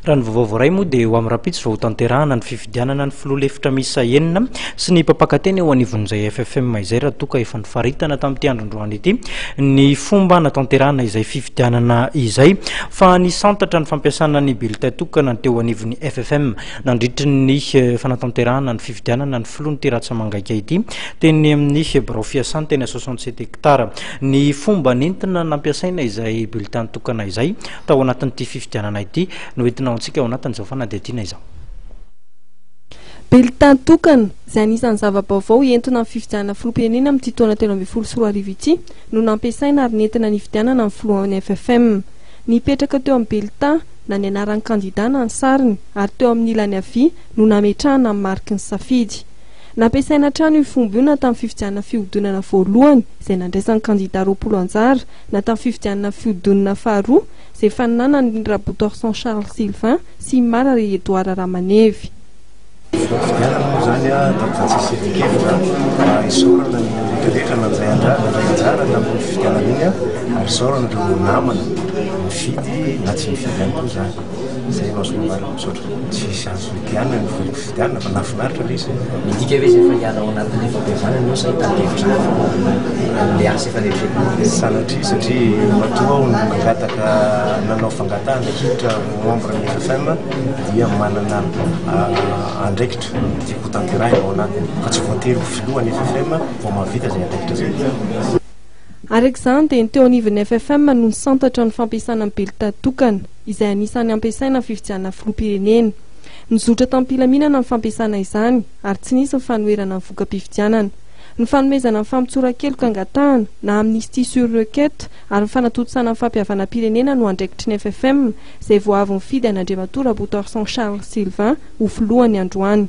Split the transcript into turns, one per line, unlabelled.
Raha ny vaovao voaray moa dia ho amin'ny rahampitso vao hotanterahana ny fifidianana ny filoha lefitra miisa enina sy ny mpampakateny eo anivon'izay FFM izay raha toa ka efa nofaritana tamin'ity androndroany ity ny fomba hanatanterahana izay fifidianana izay fa nisantatra ny fampiasana ny bulletin tokana ny teo anivon'ny FFM nandritry ny fanatanterahana ny fifidianana ny filoha ity ratsa-mangaika ity teny amin'ny birao fiasany teny 67 hectare. Ny fomba nentina nampiasaina izay bulletin tokana izay tao anatin'ity fifidianana ity no entina ho antsika ao anatin'izao fanadihadiana izao.
Bulletin tokana, izay anisan'ny zava-baovao entina amin'ny fifidianana filoham-pirenena amin'ity taona 2013 ity, no nampiasaina ary nentina nifidianana ny filohan'ny FFM. Nipetraka teo amin'ny bulletin na ny anaran'ny kandida na ny sariny ary teo amin'ny ilany havia no nametrahana ny mariky ny safidy. Nampiasaina hatrany io fomba io na tamin'ny fifidianana fihodinana voalohany izay nandraisan'ny kandida 20 anjara na tamin'ny fifidianana fihodinana faharoa izay efa nanan'i Rabotorson Charles Sylvain sy i Mara Edouard Ramanevy.
Fifidianana moa izany dia tsy misy hevi-kevitra fa isaorana ny rehetra rehetra nandray anjara tamin'iny fifidianana iny ary isaorana ireo namana nifidy na tsy nifidy ihany koa izany. Izay no azoko ambara. Misaotra. Tsisy azo idianana ny vokim-pifidianana fa nahafinaritra ilay izy.
Midika ve izay fa hiala ao anatin'ilay fampihavanana ianao sa hitady hevitra hafa amin'ilay asa efa neritreretinao?
Sanatria satria matoa aho no nangataka nanao fangatahana hiditra ho membre ny FFM dia manana andraikitra tiako hotanterahina ao anatiny fa tsy voatery ho filohan'ny FFM vao mahavita izay andraikitra izay.
Araka izany dia ny teo anivon'ny FFM no nisantatra ny fampiasana ny bulletin tokana, izay anisan'ny ampiasaina amin'ny fifidianana filoham-pirenena. Nizotra tamim-pilaminana ny fampiasana izany ary tsy nisy ny fanoherana ny voka-pifidianana. Ny fanomezana ny famotsoran-keloka angatahana na amnistie sur requête ary ny fanatontosana ny fampihavanam-pirenena no andraikitry ny FFM izay vao avy nifidy an'Andriamatoa Rabotoarison Charles Sylvain ho filohany androany.